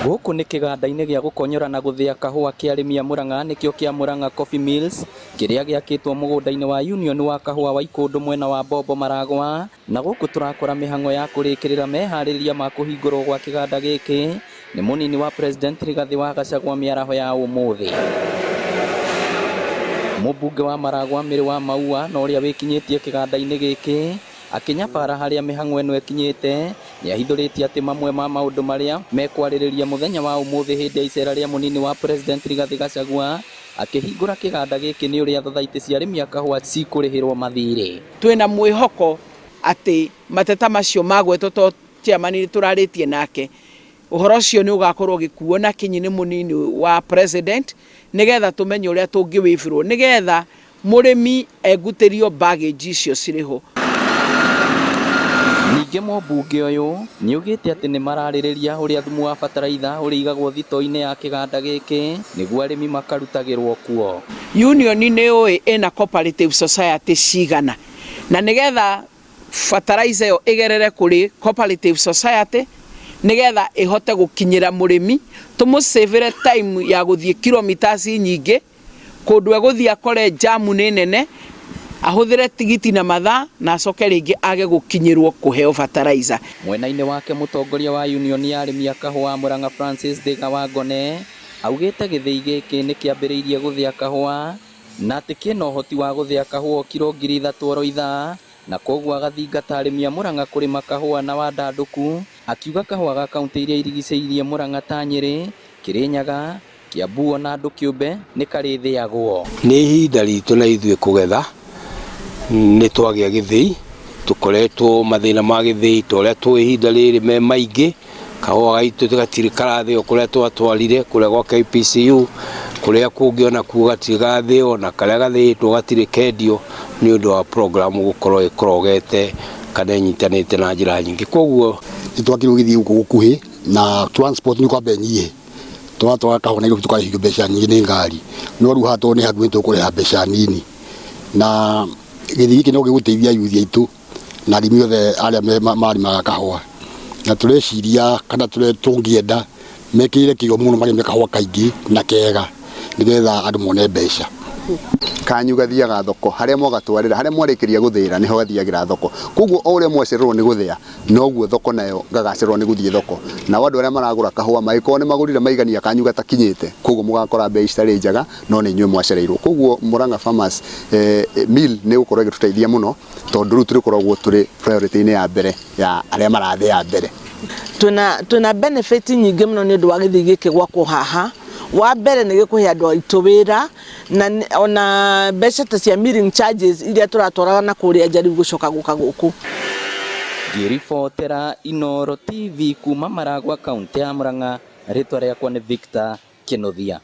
Gũkũ nĩ kĩganda-inĩ gĩa gũkonyora na gũthĩa kahũa kĩa arĩmi a Murang'a nĩkĩo kĩa Murang'a Coffee Mills kĩrĩa gĩakĩtwo mũgũnda-inĩ wa Union wa kahũa wa Ikũndũ mwena wa Bombo Maragwa na gũkũ tũrakora mĩhang'o ya kũrĩkĩrĩra meharĩrĩria ma kũhingũrwo gwa kĩganda gĩkĩ nĩ mũnini wa President Rigathĩ wa Gachagua mĩaraho ya ũmũthĩ. Mũmbunge wa Maragwa Mary wa Maua na ũrĩa wĩkinyĩtie kĩganda-inĩ gĩkĩ akĩnyabara harĩa mĩhang'o ĩno ĩkinyĩte nĩahithũrĩtie atĩ mamwe ma maũndũ marĩa mekwarĩrĩria mũthenya wa ũmũthĩ hĩndĩ ya icera rĩa mũnini wa President Rigathĩ Gachagua akĩhingũra kĩganda gĩkĩ nĩ ũrĩa thothaitĩ cia arĩmi a kahũa cikũrĩhĩrwo mathirĩ. Twĩna mwĩhoko atĩ mateta macio magwetwo to chairman nĩ tũrarĩtie nake, ũhoro ũcio nĩ ũgakorwo ũgĩkuo na kinyi nĩ mũnini wa president nĩgetha tũmenye ũrĩa tũngĩwĩbĩrwo nĩgetha mũrĩmi engutĩrio baggage icio cirĩ ho. Ningĩ mũmbunge ũyũ nĩaugĩte atĩ nĩmararĩrĩria ũrĩa thumu wa bataraitha ũrĩigagwo thitoo-inĩ ya kĩganda gĩkĩ nĩguo arĩmi makarutagĩrwo kuo. Union nĩ ũĩ ĩna cooperative society cigana na nĩgetha fertilizer ĩyo ĩgerere kũrĩ cooperative society nĩgetha ĩhote gũkinyĩra mũrĩmi tũmũcĩvĩre time ya gũthiĩ kilometers nyingĩ kũndũ egũthiĩ akore jamu nĩ nene ahũthĩre tigiti na mathaa na acoke rĩngĩ age gũkinyĩrwo kũheo fertilizer. Mwena-inĩ wake mũtongoria wa union ya arĩmi a kahũa Murang'a Francis Thiga wa Ngone augĩte gĩthĩi gĩkĩ nĩ kĩambĩrĩirie gũthĩa kahũa na atĩ kĩna ũhoti wa gũthĩa kahũa kiro 3000 oro ithaa na koguo agathingata arĩmi a Murang'a kũrĩma kahũa na wandandũku akiuga kahũa ga kaunti iria irigicĩirie Murang'a ta Nyĩrĩ, Kĩrĩnyaga, Kiambu ona andũ kĩũmbe nĩ karĩthĩagwo. Nĩ ihinda ritũ na ithuĩ kũgetha, nĩ twagĩa gĩthĩi, tũkoretwo mathĩna ma gĩthĩi ta ũrĩa tũĩ ihinda rĩrĩ me maingĩ, kahũa gaitũ gatirĩ karathĩo kũrĩa twatwarire kũrĩa gwa KPCU, kũrĩa kũngĩ onakuo gatirĩ gathĩo na karĩa gathĩĩtwo gatirĩ kendio nĩ ũndũ wa program gũkorwo ĩkorogete kana ĩnyitanĩte na njĩra nyingĩ koguo nĩ twakirwo gĩthĩi gũkũ gũkuhĩ na transport nĩ kwamba ĩnyihe twatwara kahũa Nairobi tũkarĩhio mbeca nyingĩ nĩ ngari no rĩu haha tondũ nĩ hakuhĩ tũkũrĩha mbeca nini na gĩthii gĩkĩ no gĩgũteithia yuthi aitũ na arĩmi othe arĩa marĩmaga kahũa na tũreciria kana tũngĩenda mekĩrĩre kĩo mũno marĩme kahũa kaingĩ na kega nĩgetha andũ mone mbeca. Kanyu gathiaga thoko harĩa mwagatwarĩra harĩa mwarĩkĩria gũthĩĩra nĩho gathiagĩra thoko koguo o ũrĩa mwacererwo nĩ gũthĩa noguo thoko nayo gagacererwo nĩ gũthiĩ thoko nao andũ arĩa maragũra kahũa mangĩkorwo nĩ magũrire maigania kanyu gatakinyĩte koguo mũgakora mbei citarĩ njega no nĩ inyuĩ mwacereirwo koguo Murang'a Farmers Mill nĩ ĩgũkorwo ĩgĩtũteithia mũno tondũ rĩu tũrĩkoragwo tũrĩ priority-inĩ ya mbere ya arĩa marathĩa mbere. Twĩna benefit nyingĩ mũno nĩ ũndũ wa gĩthĩi gĩkĩ gwakwo haha. Wa mbere nĩ gĩkũhe andũ aitũ wĩra na ona mbeca ta cia milling charges iria tũratwaraga na kũrĩa nja rĩu gũcoka gũka gũkũ. Ngĩribotera Inooro TV kuma Maragwa kaunti ya Murang'a, rĩtwa rĩakwa nĩ Victor Kĩnuthia.